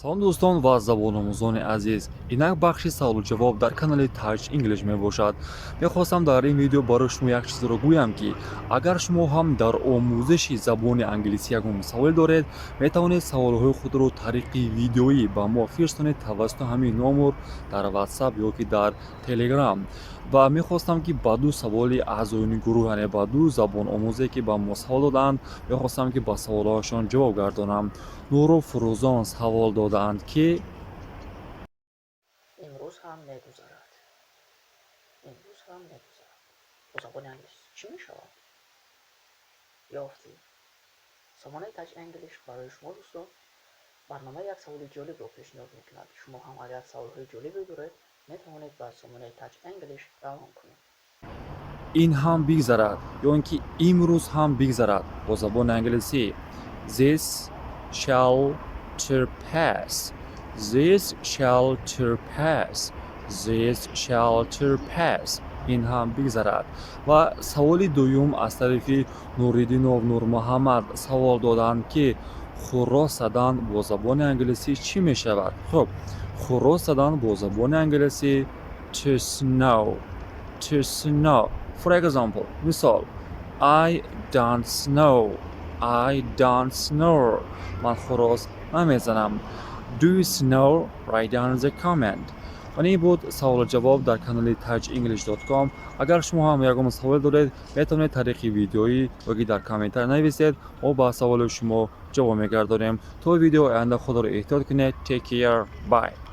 Салом, дӯстон ва забономӯзони азиз! Инак бахши саволу ҷавоб дар канали Taj English мебошад. Мехостам дар ин видео барои шумо як чизро гӯям, ки агар шумо ҳам дар омӯзиши забони англисӣ ягон саволе доред, метавонед саволҳои худро тариқи видеоӣ ба мо фирстонед тавассути ҳамин номер дар WhatsApp ё ки дар Telegram. Ва мехостам, ки ба ду саволи аъзоёни гурӯҳ, яъне ба ду забономӯзе, ки ба мо савол додаанд, мехостам, ки ба саволҳояшон ҷавоб гардонам. Нуру Фурӯзон савол додаанд, ки «Имрӯз ҳам мегузарад. Имрӯз ҳам мегузарад» бо забони англисӣ чӣ мешавад? Ёфтӣ? Сомонаи Taj English барои шумо, дӯстон, барномаи як саволи ҷолибро пешниҳод мекунад. Шумо ҳам агар саволҳои ҷолибе доред, метавонед ба сомонаи Taj English равон кунед. «Ин ҳам бигзарад» ё ин ки «имрӯз ҳам бигзарад» бо забони англисӣ «This shall too pass. This shall too pass. This shall too pass.» Ин ҳам бигзарад. Ва саволи дуюм аз тарафи Нуриддинов Нурмуҳаммад савол доданд, ки хуррос задан бо забони англисӣ чӣ мешавад? Хуб, хуррос задан бо забони англисӣ to snore, to snore. For example, мисол: I don't snore. I don't snore. Ман хуррос намезанам. Do you snore? Write down in the comment. Ва ин буд саволу ҷавоб дар канали tajenglish.com. Агар шумо ҳам ягон савол доред, метавонед тариқи видеоӣ ё ки дар комментар нависед, мо ба саволи шумо ҷавоб мегардонем. То видеои оянда худро эҳтиёт кунед. Take care. Bye.